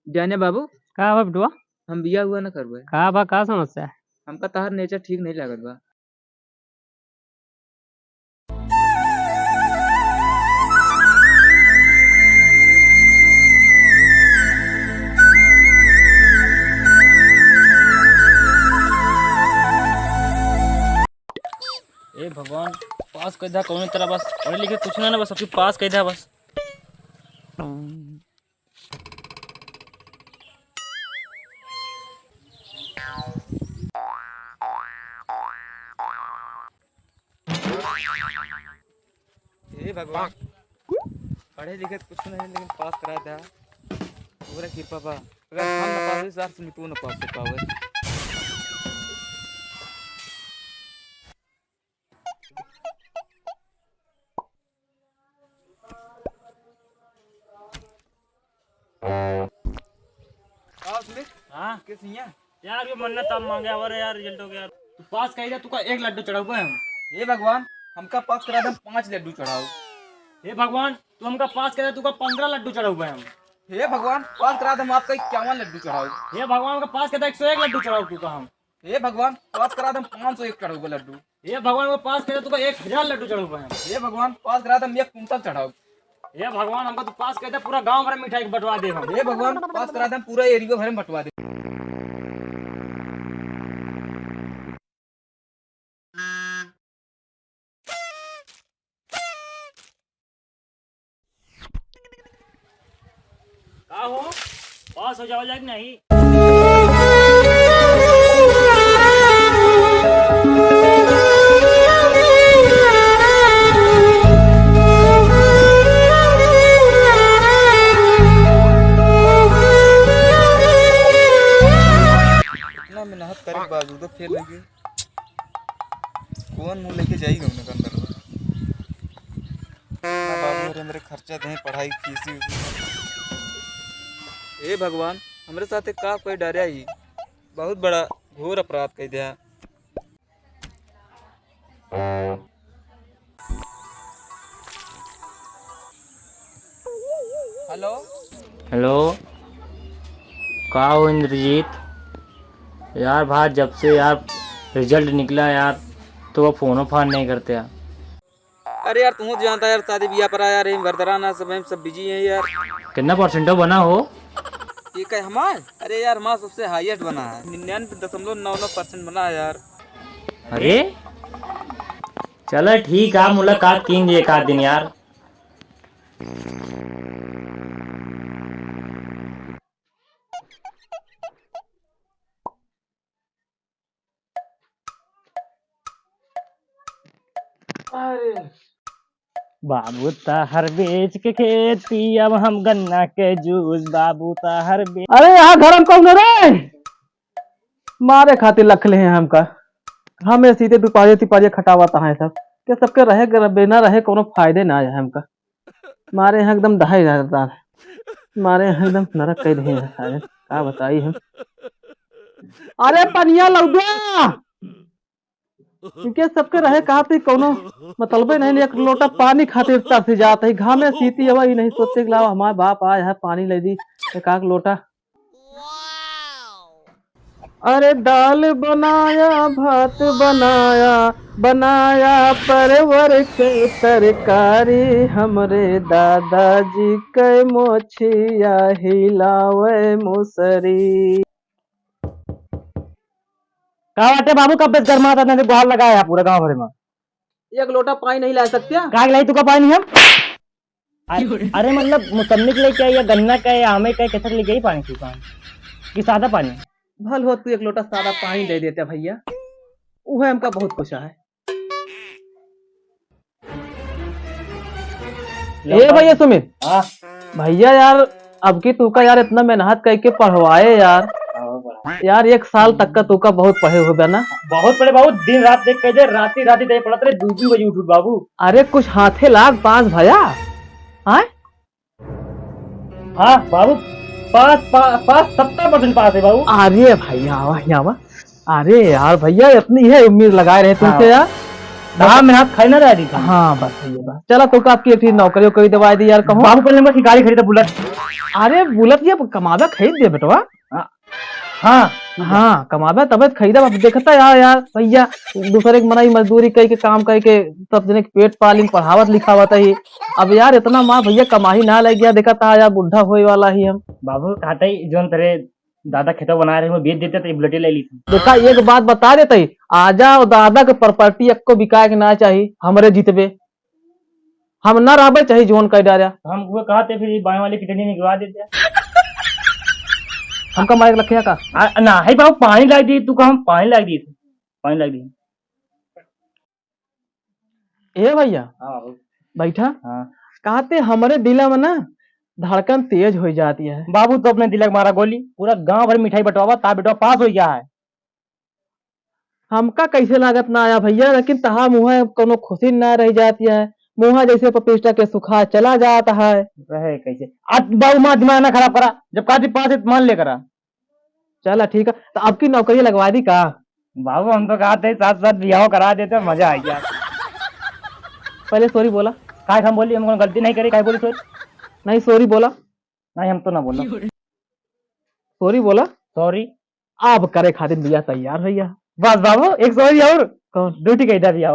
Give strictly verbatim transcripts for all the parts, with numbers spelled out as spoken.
जाने बाबू, का बा बिटुआ? हम बियाह हुआ न करबे। का बा, का समस्या है? हमका तहार nature ठीक नहीं लागत बा। ए भगवान, पास कर द्या कौनो तरह बस, पढ़े लिखे कुछ ना, ना बस सबके पास कर द्या बस। हे भगवान, पढ़े लिखे कुछ नहीं लेकिन पास करा द्या, तोहरे कृपा बा। अगर हम न पास होई, सार से तू न पास हो पावे। का सुमित? हाँ? किस हियाँ? यार, ये मन्नत आप मांगे, अरे यार, result हो गया यार। तू पास कही जा, तू का एक लड्डू चढ़ाऊ हम। हे भगवान, हमका पास करा दे, हम पाँच लड्डू चढ़ाऊ। हे भगवान, तू हमका पास करा दे, तू का पन्द्रह लड्डू चढ़ाऊ हम। हे भगवान, पास करा दे, हम आपका इक्यावन लड्डू चढ़ाऊ। हे भगवान, हमका पास करा दे, एक सौ एक लड्डू चढ़ाऊ तू का हम। हे भगवान, पास करा दे, हम पाँच सौ एक चढ़ाऊ लड्डू। हे भगवान, हमका पास करा दे, तू का एक हजार लड्डू चढ़ाऊ हम। हे भगवान, पास करा दे, हम एक कुंटल चढ़ाऊ। हे भगवान, हमका तू पास करा दे, पूरा गांव भर में मिठाई बंटवा दे हम। हे भगवान, पास करा दे, हम पूरा area भर में बंटवा दे। का हो, पास हो जावा जाए कि नहीं? इतना मेहनत करे के बावजूदो फेल हो गए। कौन मुँह लेके जाई गौने के अंदर? ना बाबू रे, मेरे खर्चा दे, पढ़ाई फीस ही। हे भगवान, हमरे साथे का कोई डरे ही? बहुत बड़ा घोर अपराध कर दिया। हेलो। हेलो, का हो इंद्रजीत? यार भाई, जब से यार result निकला यार, तो वो फोनो फान नहीं करते यार। अरे यार, तू तो जानता यार, शादी ब्याह पर यार, हम घर दराना सब, हम सब busy हैं यार। कितना percent बना हो? ये का हमार? अरे यार, हमार सबसे highest बना है, निन्यानवे दशमलव नौ नौ percent बना है यार। अरे, चलो ठीक है, मुलाकात कीजिए एक आध दिन यार। अरे। बाबू ताहर बेच के खेती, अब हम गन्ना के जूस, बाबू ताहर बेच। अरे, यहाँ घर में कौन रे? मारे खातिर लखले हैं हमका। हमें सीधे दुपारिया तिपारिया खटावत हैं सब। के सबके रहे, गर-, बिना रहे कोनो फायदे ना है हमका। मारे यहाँ एकदम दहाई रहता है। मारे यहाँ एकदम नरक कह दे हैं सारे। का बताई हम। अरे पनिया लौटवा। इनके सबके रहे कहा थी कौनो मतलबे नहीं, एक लोटा पानी खातिर तरस जात है। घामे सीती हवा ही नहीं सोचते कि लाओ हमारे बाप आए हैं पानी ले दी एक आध लोटा। अरे दाल बनाया, भात बनाया, बनाया परवर के तरकारी, हमरे दादाजी के मोछिया हिलावे मुसरी। का बाटे बाबू, कब बेस गरमात है, नहीं तो गुहार लगाया है पूरा गांव भर में। एक लोटा पानी नहीं ला सकते? का लाई तू का पानी हम? अरे, अरे मतलब मौसम्मी के लेके आई या गन्ना का या आमे का, कैसे लेके आई पानी तू का? कि सादा पानी? भल हो तू एक लोटा सादा पानी दे देते भैया, वह हमका बहुत खुश है। ए भैया सुमित। हाँ। भैया यार, अब की तू का यार इतना मेहनत करके पढ़वाए यार। हाँ, पढ़ा। यार एक साल तक का तू का बहुत पढ़े हो बे ना। बहुत पढ़े बाबू, दिन रात देख के दे, राती राती दे पढ़त रहे, दू दू बजे उठ उठ बाबू। अरे कुछ हाथे लाग पास भया। हाँ? हाँ बाबू, पास, पा-, पास, सत्तर percent पास है बाबू। अरे भैया, आवा, यहाँ आवा। अरे यार भैया, इतनी है उम्मीद लगाए रहे तुमसे हाँ। यार। कहाँ में हाथ खाई ना रह दी था। हाँ, बस ये बात। चला, तो का आपकी एक ठे नौकरी वोकरी दवाई दी यार, कहूँ। बाबू, पहले हमका गाड़ी खरीदा, बुलेट। अरे, बुलेट ये कमावे खरीद दे बेटवा। हाँ। हाँ, हाँ, कमावे तबे तो खरीदा। अब देखता यार, यार, भैया, दूसरे के मनई मजदूरी कई के, काम कई के, सब जने के पेट पालिन, पढ़ावत लिखावत है। अब यार, इतना मार भैया कमाई ना लग गया, देखा था यार, बुढ़ा होए वाला ही हम। बाबू, कहते ही जोन तेरे दादा खेतवा बनाए रहे, वो बेच देते तो ये बुलेटे ले ली थी। देखा, एक बात बता देते ही, आजा और दादा के प्रॉपर्टी एक्को बिकाए के ना चाही, हमरे जितबे। हम ना रहबे, चाहे जोन कह डारा। हम वो कहा थे, फिर ये बाएं वाली किडनी निकलवा देते। हमका मारे के लखिया का? आ, ना, है बाबू, पानी ला दी, तू कहा हम पानी ला दी, पानी ला दी। ए भैया, हाँ बाबू। बैठा। हाँ। कहते हमरे दिला में ना धड़कन तेज हो जाती है। बाबू, तो अपने दिला के मारा गोली, पूरा गांव भर मिठाई बंटवावा, ता बेटवा पास हो गया है। हमका कैसे लागत ना आया भैया, लेकिन तहा मुँह कोनो खुशी ना रह जाती है, मुँह जैसे पपीता के सुखा चला जाता है। रहे कैसे? आज बाबू माँ दिमाग ना खराब करा, जब काजी पास है तो मान ले करा। चला ठीक है, तो आपकी नौकरी लगवा दी का? बाबू हम तो कहते हैं साथ साथ बियाह करा देते, मजा आ गया। पहले सॉरी बोला। काय हम बोली, हम कोनो गलती नहीं करी, काय बोली सॉरी? नहीं सॉरी बोला। नहीं हम तो ना बोला। सॉरी बोला। सॉरी। अब करे खातिर बियाह तैयार है या। बस बाबू, एक सॉरी और। कौन? ड्यूटी कही दा बियाह।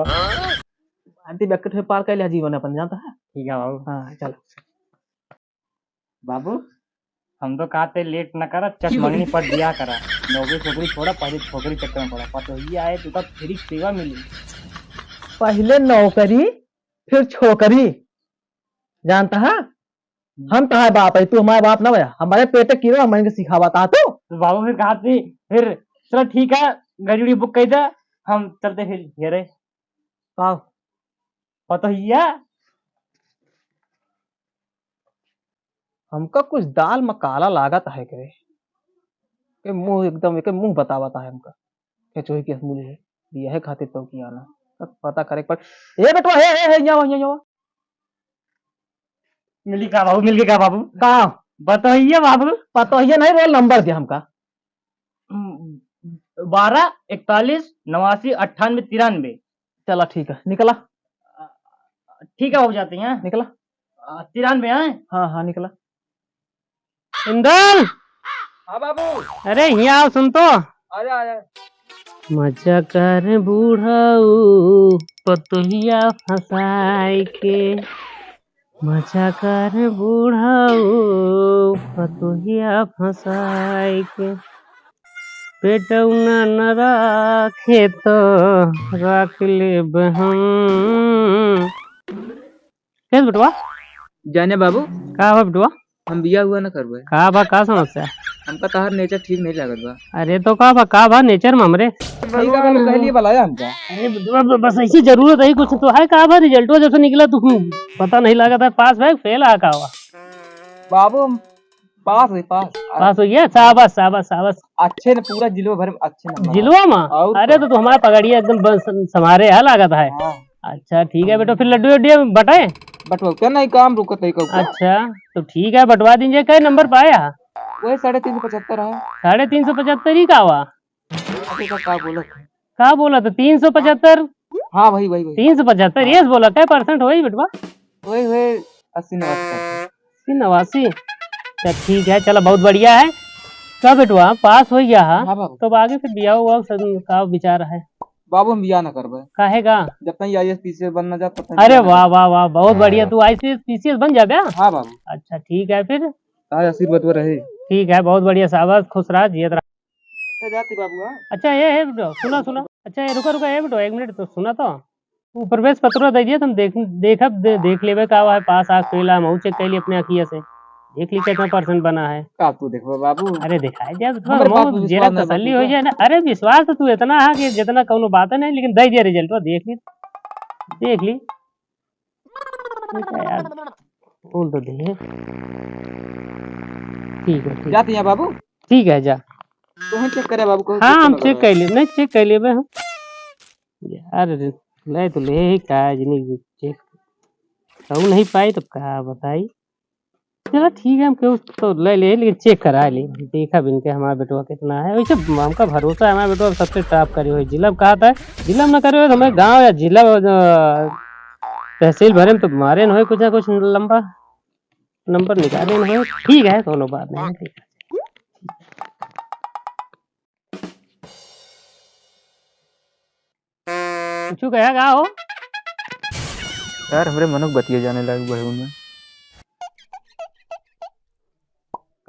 आंटी बैकट है पार कर लिया जीवन अपन जानता है। ठीक है बाबू। हाँ चल। बाबू, हम तो कहते लेट न करा, चट मंगनी पर बियाह करा। नौकरी छोकरी छोड़ा, पहले छोकरी चक्कर में पड़ा। पतोहिया आए तो तब फ्री सेवा मिली। पहले नौकरी, फिर छोकरी। जानता है? हम तहार बाप है, तू हमारे बाप ना भया। हमारे पेटे कीड़ा, हम इनके सिखावा ता तू। तो बाबू फिर कहा थी, फिर चलो ठीक है, गाड़ी उड़ी बुक कर दे, हम चलते फिर घेरे। का? पतोहिया। हमका कुछ दाल में काला लागत है के। के मुंह एकदम, के मुंह बतावत है हमका। के चोरी के मुंह है। बियाहे खातिर तो किया ना। तब पता करे पर। ए बेटवा, हे, हे, हे, यहाँ, यहाँ, यहाँ। मिली का बाबू, मिल के का बाबू? का? पतोहिया बाबू। पतोहिया नहीं, रोल नंबर दे हमका। हम्म, बारह इकतालीस नवासी अट्ठानबे तिरानबे। चला ठीक है, निकला। ठीक है, हो जाते हैं। निकला। आ, तिरानबे हैं? हाँ, हाँ, निकला। इंदल! हाँ बाबू। अरे, हियाँ आओ, सुन तो। आजा, आजा। मजा कर बूढ़ऊ पतोहिया फंसाई के, मजा कर बूढ़ऊ पतोहिया फंसाई के, पेटौना न राखे तो राख लेब हम। कैसे बेटवा? जाने बाबू। का बा बेटवा? हम बियाह हुआ न करबे। का बा, का समस्या? हमका तहार नेचर ठीक नहीं लागत बा। अरे तो का बा, का बा नेचर में हमरे? ठीक है, मैंने पहले ही बुलाया हमका। अरे बेटवा, ब-, बस ऐसी जरूरत है कुछ तो है। का बा रिजल्टवा जब से निकला तू पता नहीं लागत है, पास है फेल आ का हुआ? बाबू हम पास हुई, पास। पास हो गया? शाबाश, शाबाश, शाबाश। अच्छे ने पूरा जिलो भर में अच्छे नंबर जिलवा आए। में? और अरे का? तो तू हमारा पगड़िया एकदम बस संभारे है लागत है। हाँ। अच्छा ठीक है बेटा, फिर लड्डू उड्डू बटाए? बटवा क्या नहीं, काम रुकत है कब का? अच्छा तो ठीक है, बटवा दीजिए। कै नंबर पाया? वही साढ़े तीन सौ पचहत्तर है। साढ़े तीन सौ पचहत्तर ही का हुआ? अरे का, का बोलत है? का बोला था? तीन सौ पचहत्तर? हाँ वही, वही, वही। तीन सौ पचहत्तर, हाँ। Yes बोला, कै परसेंट होई बेटवा? वही, वही अस्सी नवासी percent। अस्सी नवासी? अच्छा ठीक है, चला बहुत बढ़िया है। का बेटवा पास हो गया है? हाँ बाबू। तो अब आगे फिर बियाह हुआ सब का विचार है? बाबू हम बियाह ना करबे। काहे का? जब तक आई A S P C S बन ना जात, तब तक अरे बियाह ना वाह, करबे। वाह, वाह, बहुत बढ़िया। तू I C S P C S बन जाबे? हाँ बाबू। अच्छा ठीक है फिर। तारे आशीर्वाद वो रहे। ठीक है, बहुत बढ़िया, शाबाश, खुश रहा, जियत रहा। अच्छा जाती बाबू, हाँ? अच्छा ये है बेटो, सुना, सुना। अच्छा ये रुका, रुका, ये बेटो, एक मिनट तो सुना तो। वो प्रवेश पत्र दे दिया, तुम देख, देखब, दे, देख लेबे का हुआ है, पास आ फेल आ, हम चेक कर लिए अपने अखिया से, देख ली कितना परसेंट बना है। का तू देखबे बाबू? अरे दिखाई दिया तो हमरे बाप पे विश्वास ना तसल्ली हो जाए ना। अरे विश्वास तो तू इतना है कि जितना कौनो बात नहीं, लेकिन दे दिया रिजल्ट, वो देख ली, देख ली। ठीक है यार, बोल तो दे। ठीक है, ठीक है। जाती है बाबू? ठीक है, जा। तुम चेक करे बाबू, कहूँ हाँ, चेक हम ना चेक करो। कर लिए, नहीं चेक कर लिए हम। यार, ले तो ले ही का, जिनी चेक कहूँ नहीं पाई तो का बताई। चला ठीक है, हम केहू तो ले ले, लेकिन चेक करा ले, देखा बिन के हमारा बेटवा कितना है। वैसे हमका भरोसा है, हमारा बेटवा सबसे टॉप करे होई जिला में। कहा था जिला में ना करे होई, तो हमारे गाँव या जिला, अ, तहसील भरे में तो मारे न होई कुछ ना कुछ लंबा नंबर निकाले न होई। ठीक है, कोनो बात नहीं, ठीक है। कुछ कहा का हो? यार, हमरे मनोक बतिया जाने लाग बड़े में।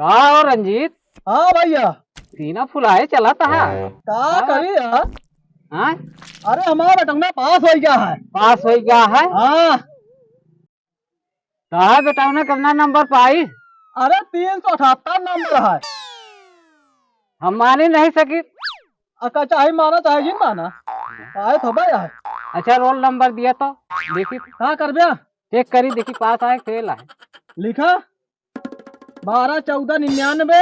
का हो रंजीत? हाँ भैया। सीना फुलाए चला था। का हाँ। करी यार? हाँ? अरे हमारा बेटौना पास हो गया है। पास हो गया है? हाँ। कहा बेटौना कितना नंबर पाई? अरे तीन सौ अठहत्तर नंबर है। हम मानी नहीं सकी। अका चाहे माना चाहे जिन माना। आए तो भाई आए। अच्छा रोल नंबर दिया तो देखी। का करबे? चेक करी देखी पास आए फेल आए। लिखा बारह चौदह निन्यानवे।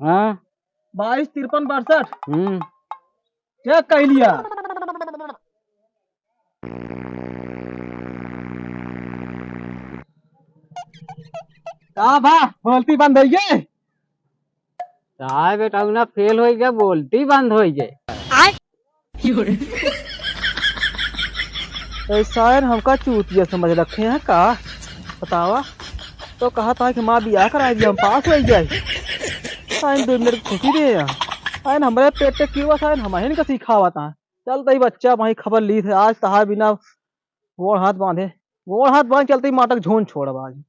हाँ। बाईस तिरपन बासठ। हम्म। चेक कर लिया। का बा, बोलती बंद होई गए? साहब बेटौना फेल होई गए, बोलती बंद होई गए। ऐसा है ना, हमका चूतिया समझ रखे हैं का? बतावा। तो कहा था कि माँ बियाह करा दिया, हम पास हो जाए। साइन दो मिनट खुशी दे यहाँ। साइन हमारे पेट के क्यों साइन हम ही का सिखावा था। चल तई बच्चा, वही खबर ली थे आज तहार बिना गोड़ हाथ बांधे, गोड़ हाथ बांध चलते ही माटक झोन छोड़ आज।